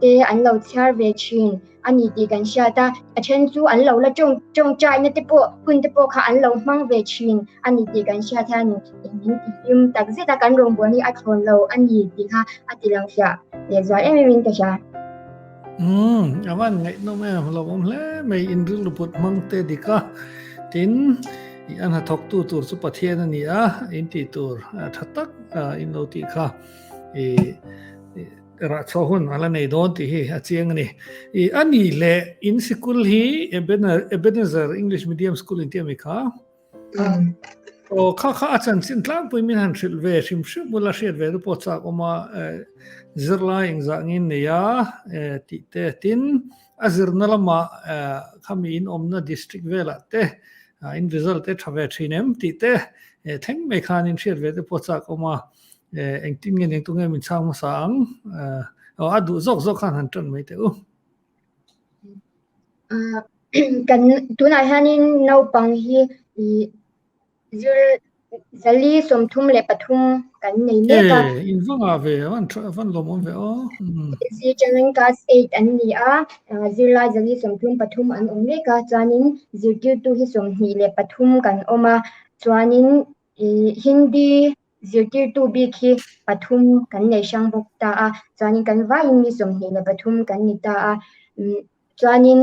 te an lo chhiar ve thin a ni tih kan hriat a, a then chu an lo la tawng tawngtaina te pawh hun te pawh kha an lo hmang ve thin a ni tih kan hriat hianin ih min tihlim tak zet a kan rawngbâwl hi a thlawn lo a ni tih kha a ti lang fiah lehzual em em in ka hria. Umm a van ngaihnawm em lo awm hle mai in rilru put hmang te dik a tin i an hnathawk tu tur chu Pathian a ni a in tih tur tha tak in lo tih kha i rah chhuah hun a la nei dawn tih hi a chiang a ni i a ni leh in sikul hi Ebenezer English Medium School in tih a mi kha Aw kha kha a chanchin tlangpui min han hrilh ve hrim hrim bula hriat ve te pawh chak awm a zirlai engzah ngin nei a tih te tin a zirna lamah khami in awmna district velah te in result te tha ve thin em tih te thleng mai khan in hriat ve te pawh chak awm a engtin nge ning tunge min chhang hmasa ang aw a duh zawk zawk khan han tan mai teh u. Kan tunah hianin naupang hi ih zir zali 33 kan nei mek a. E in va ngah ve a van lawm awm ve aw. Zir changin class 8 an ni a, zirlai zali 33 an awm mek a, chuanin zirtirtu hi 23 kan awm a, chuanin ih Hindi Zirtirtu bik hi pathum kan nei hrang bawk ta a, chuanin kan vaiin mi 23 kan ni ta a. Chuanin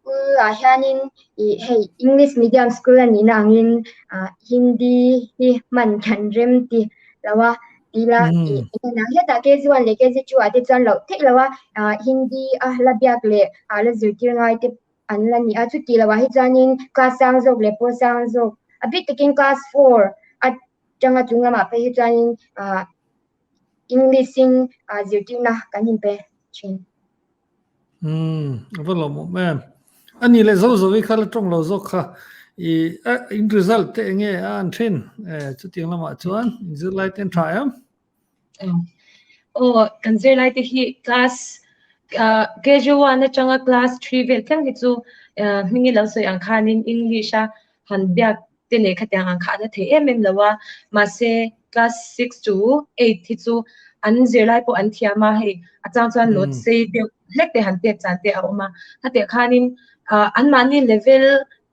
school ah hianin ih hei English medium school a nihna angin Hindi hi hman kan rem ti lo a, tila ih engah hetah KG1 leh KG2 ah te chuan loh theih lo a, Hindi a la biak leh la zirtir ngai te an la ni a, chuti loh ah hi chuanin class sang zawk leh pawl sang zawk a bik takin class 4 atanga chung lamah phei hi chuanin ah English in ah zirtirna kan inpe thin. Umm a va lawmawm em. A ni leh zo zo hi kha la tawng lo zawk kha i in result te enge a an thin chutiang lamah chuan in zirlai te an tha em? Aw kan zirlai te hi class KG1 atanga class 3 vel thleng hi chu hming i lo sawi ang khanin English a han biak te leh khatiang ang kha a la thei em em lo a, mahse class 6 to 8 hi chu an zirlai pawh an thiam a, hei a chang chuan note sei deuh hlek te han pek chan te a awm a, khatiang khanin anmahni level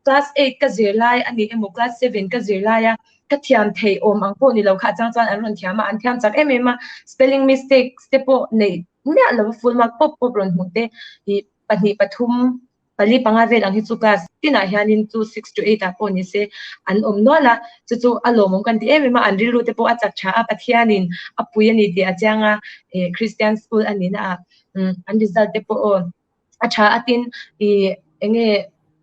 Class 8 ka zirlai a ni emaw class 7 ka zirlai a, ka thiam theih awm ang pawh ni lo kha a chang chuan an rawn thiam a, an thiam chak em em a, spelling mistakes te pawh neih miah lo full mark pawp pawp rawn hmuh te ih pahnih pathum pali panga vel ang hi chu class tinah hianin chu 6 to 8 ah pawh ni se an awm nual a, chu chu a lawmawm kan ti em em a, an rilru te pawh a chak tha a, Pathianin a pui a ni tih a chiang a, ih Christian school a nihna ah an result te pawh aw. A tha a tin ih enge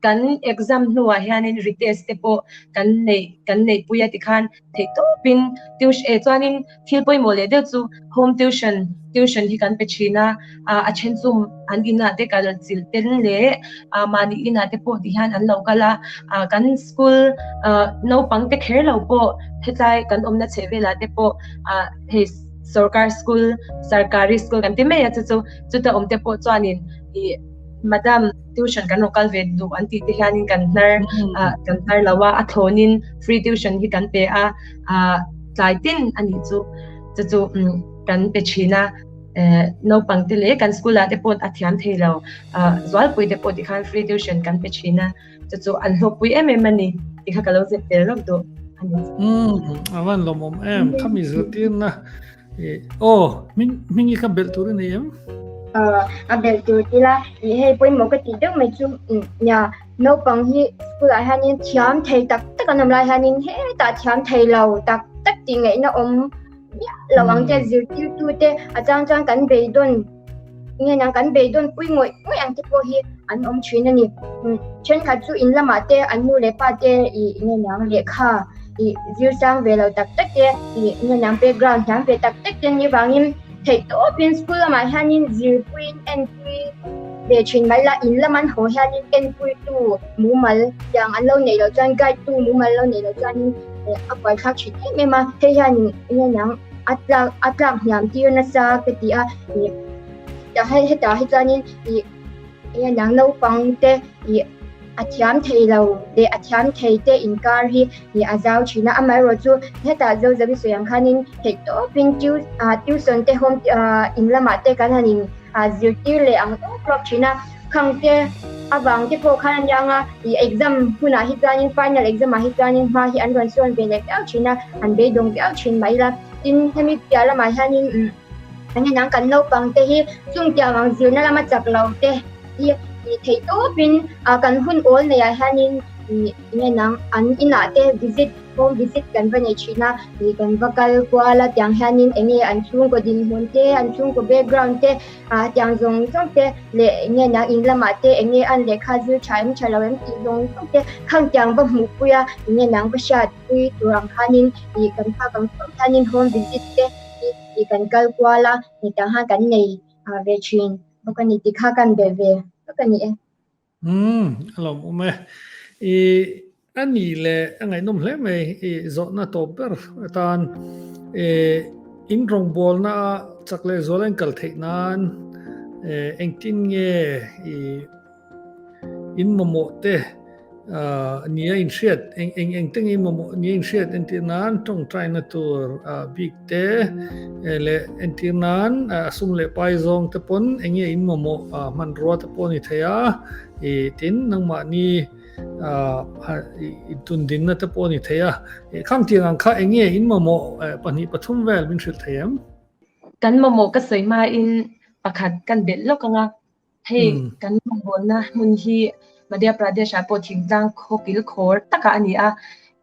kan exam hnuah hianin retest te pawh kan neih kan neih pui a tikhan theih tawpin tuition eh chuanin thil pawimawh leh deuh chu home tuition tuition hi kan pe thin a, ah a then chu an inah te kal chilh tel leh ah mahni inah te pawh tihian an lo kal a, ah kan school ah naupang te kher lo pawh hetlai kan awmna chheh velah te pawh ah hei sorkar school sarkari school kan ti mai a chu chu. Chuta awm te pawh chuanin ih madam tuition kan rawn kal ve duh an tih te hianin kan hnar ah kan hnar lo a, a thlawnin free tuition hi kan pe a, ah tlai tin a nih chu chu chu kan pe thin a, eh naupang te leh kan school ah te pawh a thiam thei lo ah zualpui te pawh tikhan free tuition kan pe thin a, chu chu an hlawkpui em em a ni tih kha ka lo zep tel rawk duh a ni. Umm a van lawmawm em, khami zirtirna Aw, hming i kha belh tur a nei em? A belh tur tila ih hei pawimawh ka tih deuh mai chu nia naupang hi school ah hianin thiam thei tak tak an awm lai hianin hetah thiam thei lo tak tak tih ngaihna awm miah lo ang te zirtirtu te a chang chuan kan beidawn nge nang kan beidawn pui ngawih ngawih ang te pawh hi an awm thin a ni. Thenkhat chu in lamah te an nu leh pa te ih nge nang lehkha ih zir sang ve lo tak tak te ih nge nang background hniam ve tak tak te ni vangin Theih tawpin school lamah hianin zirpuiin enpui ve thin mai la, in lam an haw hianin enpuitu mumal tiang an lo neih loh chuan guide tu mumal lo neih loh chuanin a buaithlak thin em em a, hei hianin enge niang a tlak a tlak hniam tir nasa ka ti a, ih hei hetah hi chuanin ih Enge niang naupang te ih a thiam thei lo leh a thiam thei te inkar hi ih a zau thin a, amaherawh chu hetah zo zo i sawi ang khanin theih tawpin tuition te home in lamah te kan han in zirtir leh ang tawp tawp thin a, khang te avang te pawh khan a niang a ih exam hunah hi chuanin final exam ah hi chuanin hma hi an rawn sawn ve leh viau thin a, an beidawng viau thin mai la, tin hemi piah lamah hianin. Enge nang kan naupang te hi chung tiang ang zirna lama chak lo te hi tih theih tawpin kan hun awl nei ah hianin enge nang an inah te visit home visit kan va nei thin a ih kan va kal kual a tiang hianin enge an chhungkaw dinhmun te an chhungkaw background te ah tiang zawng zawng te leh enge nang in lamah te enge an lehkha zir tha em tha lo em tih zawng zawng te khang tiang va hmuh pui a enge nang va hriat pui tur ang khanin ih kan phak ang tawp hianin home visit te Tih kan kal kual a, hetiang khan kan nei ve thin bawk a ni tih kha kan be ve vek a ni e. Umm, a lawmawm e. I a ni leh a ngaihnawm hle mai i zawhna tawp ber atan i in rawngbawlna a chak leh zual a in kal theih nan engtin nge i In mamawh te nia in hriat eng eng eng te nge mamawh nia in hriat entir nan tawngtaina tur bik te leh entir nan sum leh pai zawng te pawn eng nge in mamawh hmanrua te pawh a ni thei a i tin nangmahni intundinna te pawh a ni thei a khang tiang ang kha eng nge in mamawh 2 3 vel min hrilh thei em? Kan mamawh ka sawi hmain pakhat kan belh lawk ang a. Hei kan rawngbawlna hmun hi Madhya Pradesh ah pawh thingtlang khaw kil khawr takah a ni a,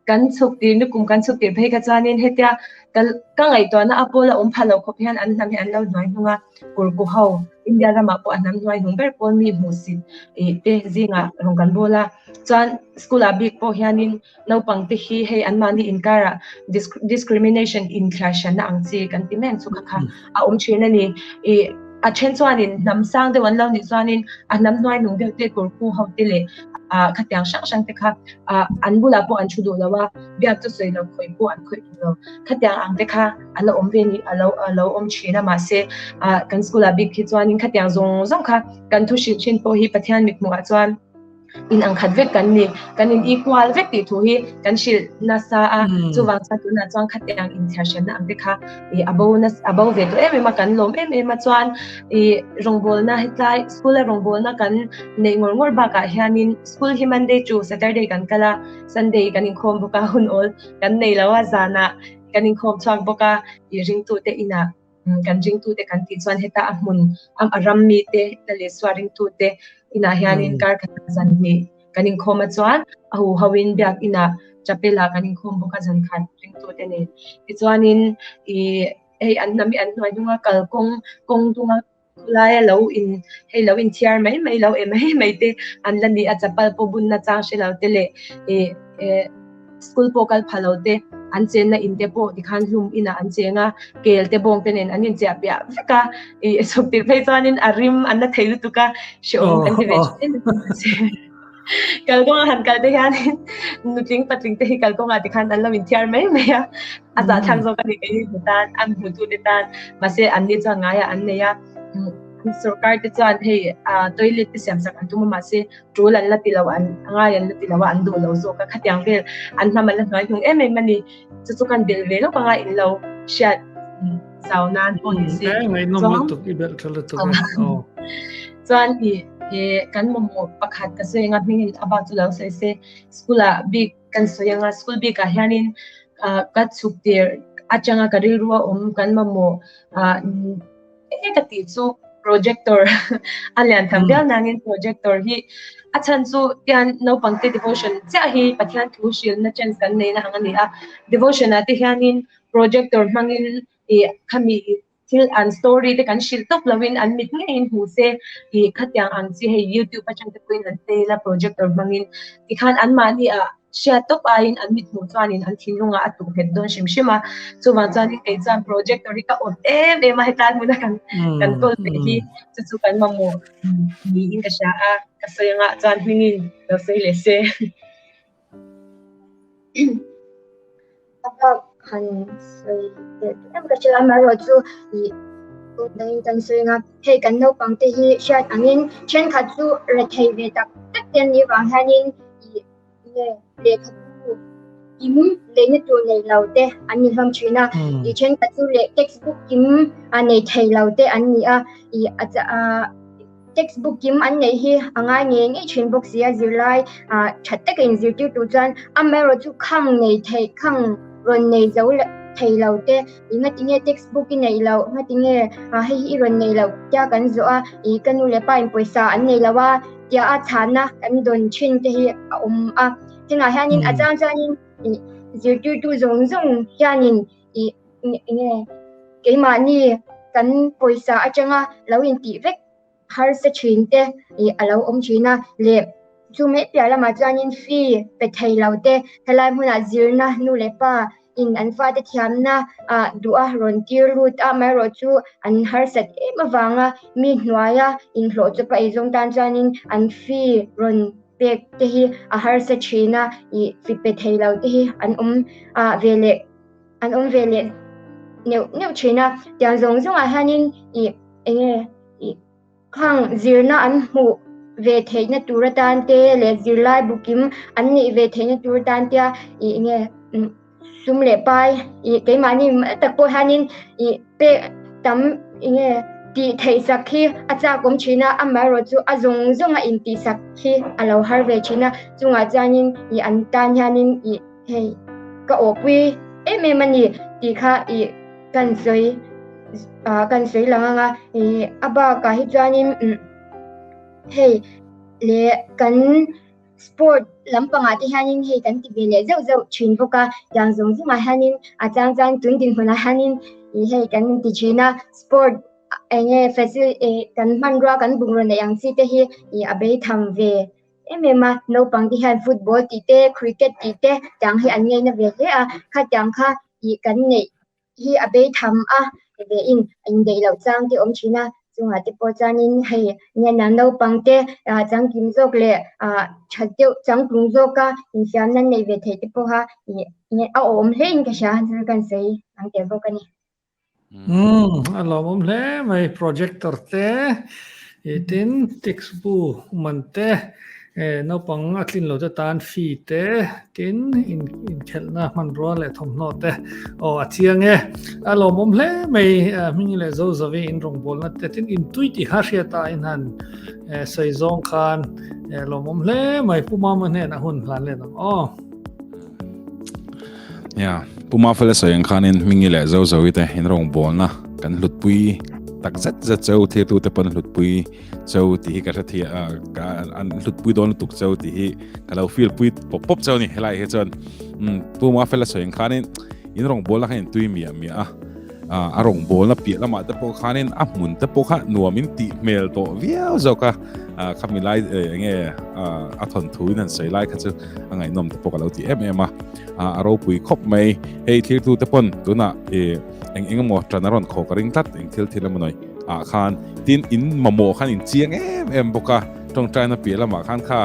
kan chhuk tir nikum kan chhuk tir phei kha chuanin hetia ka ka ngaihtuahna a pawla awm pha lo khawp hian an hnam hi an lo hnuai hnung a, Kurku ho India ramah pawh a hnam hnuai hnung ber pawn mi hmuhsit ih te zingah rawn kan bawl a, chuan school ah bik pawh hianin naupang te hi hei anmahni inkarah discrimination inthliar hranna ang chi kan ti mai ang chu kha kha a awm thin a ni. Ih a then chuanin hnam sang deuh an lo nih chuanin a hnam hnuai nung deuh te kurku ho te leh ah khatiang hrang hrang te kha ah an bulah pawh an thu duh lo a, biak chu sawi lo khawih pawh an khawih duh lo. Khatiang ang te kha a la awm ve ni a lo a lo awm thin a mahse ah kan school ah bik hi chuanin khatiang zawng zawng kha kan thu hrilh thin pawh hi Pathian mithmuhah chuan in ang khat vek kan ni kan in equal vek tih thu hi kan hrilh nasa a chuvang chuan tunah chuan khatiang inthiar hranna ang te kha i a bo na a bo ve tawh em em a kan lawm em em a chuan i rawngbawlna hetlai school a rawngbawlna kan neih ngawr ngawr bakah hianin school hi Monday to Saturday kan kal a Sunday kan inkhawm bawk a hun awl kan nei lo a zanah kan inkhawm chhuak bawk a i ringtute inah kan ringtute kan tih chuan heta a hmun a ram mite la leh suah ringtute inah hianin kar khat zan hnih kan inkhawm a chuan a hu ho in biak inah chapel ah kan inkhawm bawk a zan khat ringtute nen tichuanin ih hei an hnam hi an hnuai hnunga kalkawng kawng dunga khawlaia lo in hei lo inthiar mai mai lo eh mai mai te an la ni a chapal pawh bunna chang hre lo te leh ih eh School pawh kal pha lo te, an chenna in te pawh tikhan hlum inah an cheng a, kel te bawng te nen an inchiah piah vek a, ih chhuk tirh phei chuanin a rim an la thei lutuk a, hrehawm kan ti ve thin em em. Kalkawnga han kal te hianin nutling patling te hi kalkawngah tikhan an lo inthiar mai mai a, a zahthlak zawk a ni keini hmu tan, an hmutu te tan, mahse anni chuan ngaiah an nei a, sorkar te chuan hei toilet te siamsak an tum a mahse tul an la ti lo an ngai an la ti lo a an duh lo zawk a khatiang vel an hnam an la hnuai hnung em em a ni chu chu kan bel ve lawk anga in lo hriat zau nan pawh ni se chuan i kan mamawh pakhat ka sawi anga hming in a bak chu lo sawi se school ah bik kan sawi anga school bik ah hianin ka chhuk tir atanga ka rilru a awm kan mamawh enge ka tih chu. Projector a lian tham viau nangin projector hi a chhan chu tian naupang te devotion chiah hi Pathian thu hrilhna chance kan neihna ang a ni a. Devotion ah te hianin projector hmangin ih khami thil an story te kan hrilh tawp loin an mit ngeiin hmu se ih khatiang ang chi hei youtube atang te pawhin an play la projector hmangin tikhan anmahni ah hriat tawp aiin an mit hmuh chuanin an thinlungah a tuh nghet dawn hrim hrim a chuvang chuanin kei chuan projector hi ka awt em em a hetlai hmuna kan kan kawl ve hi chu chu kan mamawh niin ka hria a ka sawi angah chuan hmingin lo sawi leh se. A bak han sawi leh duh em ka hria amaherawh chu ih dangin kan sawi anga hei kan naupang te hi hriat angin thenkhat chu rethei ve tak tak te an nih vang hianin ih nge lehkhabu kim leina tur nei lo te an ni hlawm thin a ih thenkhat chu leh textbook kim a nei thei lo te an ni a ih a Textbook kim an neih hi a ngai ngei ngei thin bawk si a, zirlai tha taka inzirtir tur chuan amaherawh chu khang nei theih khang rawn nei zo thei lo te ih ngatinge textbook i neih loh ngatinge hei hi i rawn nei loh tia kan zawh a ih ka nu leh pa in pawisa an nei lo a tia a chhana kan dawn thin te hi a awm a hengah hianin a chang chuanin ih zirtirtu zawng zawng hianin ih enge keimahni kan pawisa atanga lo intih vek harsa thin te ih a lo awm thin a leh chu mai piah lamah chuanin fee pe thei lo te helai hmunah zirna nu leh pa in an fate thiamna ah duh a rawn tir lut a amaherawh chu an harsat em avanga mi hnuaia inhlawh chawpa eizawng tan chuanin an fee rawn pek te hi a harsa thin a ih fee pe thei lo te hi an awm ah ve leh. an awm ve leh neuh neuh thin a tiang zawng zawngah hianin ih enge ih khang zirna an hmuh ve theihna tur atan te leh zirlai bu kim an neih ve theihna tur atan tia ih enge sum leh pai ih keimahni tak pawh hianin ih pek tam enge tih theih sak hi a chak awm thin a amaherawh chu a zawng zawnga intih sak hi a lo har ve thin a chungah chuanin ih an tan hianin ih Hei ka awpui em em a ni tih kha ih kan sawi ah kan sawi lang ang a ih a bakah hi chuanin umm hei leh kan sport lampangah te hianin hei kan ti ve leh zeuh zeuh thin bawk a tiang zawng zawngah hianin a chang chuan tun dinhmunah hianin ih hei kan inti thin a sport eng nge facil ih kan hmanrua kan bungraw neih ang chi te hi ih a beitham ve. em em a, naupang te hian football tih te, cricket tih te tiang hi an ngaina ve hle a, khatiang kha ih kan neih hi a bei tham a ve in indaih loh chang te awm thin a, chungah te pawh chuanin hei nena naupang te ah changkim zawk leh ah tha deuh changtlung zawka infiamna neih ve theih te pawha ih a awm hle in ka hria chu kan sawi ang tel bawk a ni. Umm a lawmawm hle mai projector te ih tin text bu man te eh naupang a tlin lo te tan fee te tin in inkhelhna hmanrua leh thawmhnaw te aw a chiang e a lawmawm hle mai hming leh zo zavi in rawngbawlna te tin in tui tih kha hriat a in han eh sawi zawng khan eh lawmawm hle mai Pu Mama hnenah hun hlan let ang aw. Ya, Puma fela sawi ang khanin Hmingi leh Zo Zoi te in rawngbawlna kan hlutpui tak zet zet cheu thirtu te pawn hlutpui cheu tih hi ka hre thei a ka an hlutpui dawn lutuk cheu tih hi ka lo feel pui pawp pawp cheu ni helai hi chuan um Puma fela sawi ang khanin in rawngbawlna kha in tui miah miah a a rawngbawlna piah lamah te pawh khanin a hmun te pawh kha nuam in tih hmel tawh viau zawk a khami lai enge a thawnthu in an sawi lai kha chu a ngaihnawm te pawh ka lo ti em em a a ropui khawp mai hei thirtu te pawn tunah e eng eng emaw tan a rawn khaw ka ring tlat eng thil thil emaw nawi ah khan tin in mamawh khan in chiang em em bawk a tawngtaina piah lamah khan kha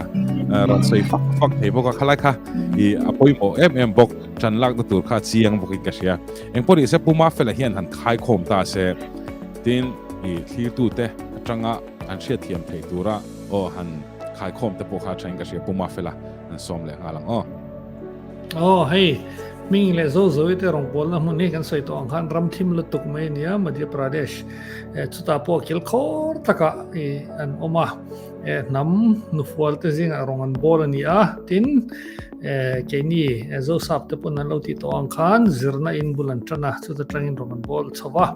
rawn sawi fak fak thei bawk a khalai kha i a pawimawh em em bawk tan lakna tur kha chiang bawkin ka hria eng pawh ni se Puma fela hian han khaikhawm ta se tin i thlirtu te atanga an hriatthiam theih tura aw han khaikhawm te pawh kha thain ka hria Puma fela an sawm leh nghal ang aw. Aw hei, Hming leh Zo Zoe te rawngbawlna hmun hi kan sawi tawh ang khan ram thim lutuk mai a nia Madhya Pradesh chutah pawh kil khawr takah an awm a. hnam hnufual te zingah rawng an bawl a ni a, tin keini Zosap te pawn an lo tih tawh ang khan zirna in bul an tan a, chuta tangin rawng an bawl chho va,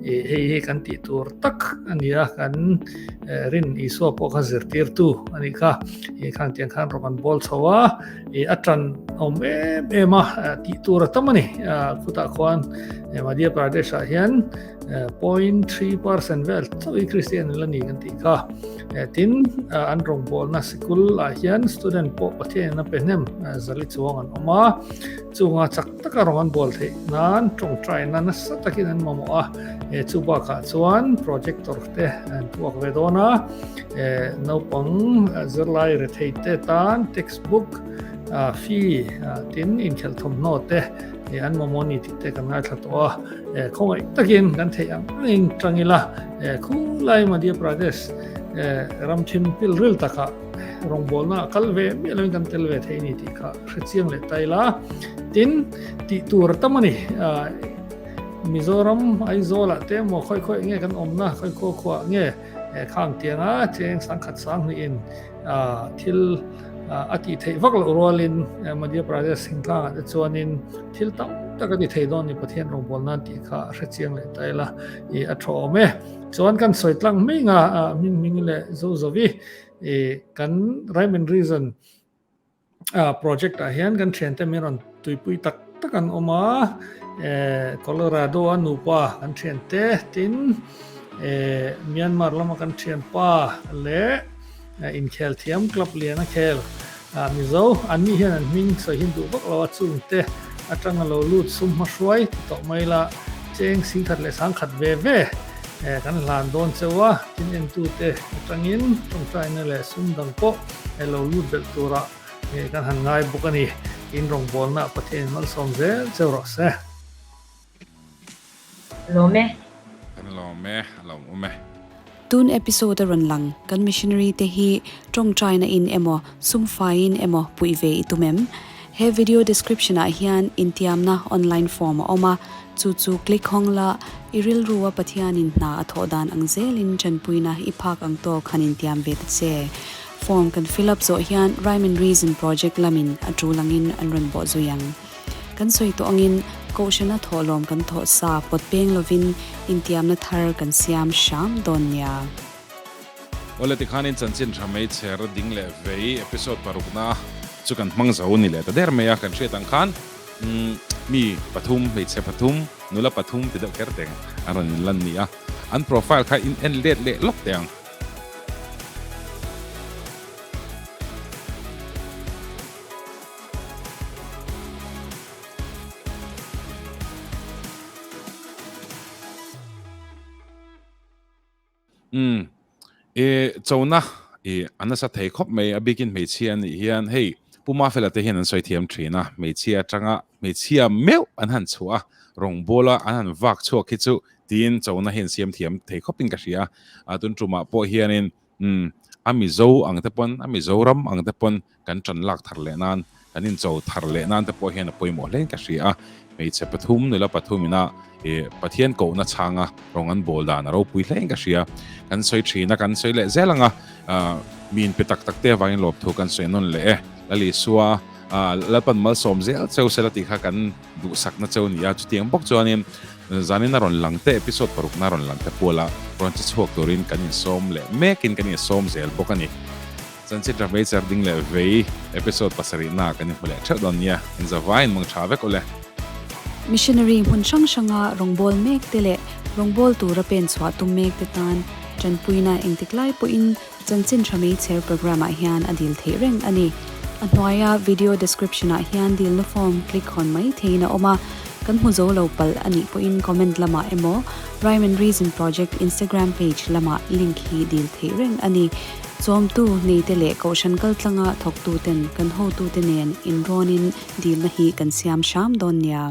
hei hi kan tih tur tak a ni a, kan rin Isua pawh kha zirtirtu a nih kha, khang tiang khan rawng an bawl chho a. A tan awm em em a tih tur a tam a ni khutah khuan Madhya Pradesh ah hian 0.3% vel chauh hi Christian la ni kan tih kha tin an rawngbawlna sikul ah hian student pawh Pathian in a pe hnem zali chuang an awm a chunga chak taka rawng an bawl theih nan tawngtaina nasa takin an mamawh a chu bakah chuan projector te an puak ve dawn a naupang zirlai rethei te tan textbook fee tin inkhelh thawmhnaw te an mamawh ni tih te kan ngaithla tawh a khawngaih takin kan theih ang angin tang ila khulai Madhya Pradesh ram thim pil ril takah rawngbawlna kal ve miah lovin kan tel ve thei ni tih kha hrechiang leh ta ila tin tih tur tam a ni. Mizoram Aizawl ah te emaw khawi khawi nge kan awmna khawi khaw khuah nge khang tianga cheng sangkhat sanghnih in thil a tih theih vak loh rualin Madhya Pradesh thingtlang ah te chuanin thil tam tak a ti thei dawn ni Pathian rawngbawlna an tih kha a hrechiang leh ta ila i a tha awm e. Chuan kan sawi tlang mai nga hming hming leh zo zovi kan Rhyme and Reason Project ah hian kan thiante min rawn tuipui tak tak an awm a, Colorado a nupa kan thiante tin Myanmar lama kan thianpa leh inkhel thiam club lian a khel Mizo an nih hian an hming sawi hin duh vak lo a chungte atanga lo lut sum hmahruai ti tawh mai la cheng singkhat leh sangkhat ve ve kan hlan dawn cheu a tin entute atangin tawngtaina leh sum dang pawh He lo lut belh turah kan han ngai bawk a ni. In rawngbawlna Pathian in malsawm zel cheu rawh se. Lawm e. Kan lawm e, a lawmawm e. Tun episode a rawn lang, kan missionary te hi tawngtaina in emaw, sum faiin emaw puih ve i tum em? He video description ah hian intiamna online form a awm a, chu chu click hawng la, i rilru a Pathianin hna a thawh dan ang zelin tanpuina i phak ang tawk han intiam ve ta che. Form kan fill up zawh hian Rhyme and Reason project lamin a tul angin an rawn bawh zui ang. Kan sawi tawh angin Kohhrana thawhlawm kan thawh sa pawt peng lovin intiamna thar kan siam hram dawn nia. Awle tikhanin chanchin tha mai chher ding leh vei episode parukna chu kan hmang zo ni leh ta der mai a, kan hriat ang khan mi pathum, hmeichhe pathum, nula pathum ti deuh kher teng an rawn inlan ni a, an profile kha in en let leh lawk teh ang. Umm e chona i a nasa thei khawp mai a bikin hmeichhia anih hian hei Pu Mafela te hian an sawi thiam thin a hmeichhia atanga hmeichhia meuh an han chhuah a rawngbawla an han vak chhuak hi chu tiin chona hi an siam thiam thei khawpin ka hria a tun tumah pawh hianin umm a Mizo ang te pawn a Mizoram ang te pawn kan tan lak thar leh nan kan incho thar leh nan te pawh hian a pawimawh hlein ka hria a, hmeichhe pathum nula pathum ina ih Pathian kohna chhanga rawng an bawl dan a ropui hlein ka hria. Kan sawi thin a, kan sawi leh zel ang a, mi inpe tak tak te avangin lawmthu kan sawi nawn leh e. Lal Isua Lalpan malsawm zel cheu sela tih kha kan duhsakna cheu a ni a, chutiang bawk chuanin zanin a rawn lang te episode parukna a rawn lang te puala rawn che chhuak turin kan insawm leh mekin kan insawm zel bawk a ni. Chanchin tha hmeichher ding leh vei episode pasarih na kan inhmu leh theuh dawn nia, in zavaiin mang tha vek ule. Missionary hmun hrang hranga rawngbâwl mek te leh rawngbâwl tura pen chhuah tum mek te tan tanpuina engtik lai pawhin Chanchin tha hmeichher programme ah hian a dil theih reng a ni. A hnuaia video description ah hian dilna form click hawn mai theihin a awm a, kan hmu zo lo palh a nih pawhin comment lamah emaw Rhyme and Reason Project Instagram page lamah link hi dil theih reng a ni. Chawmtu neite leh kohhran kaltlanga thawktuten kan hotute nen inrawnin dilna hi kan siam hram dawn nia.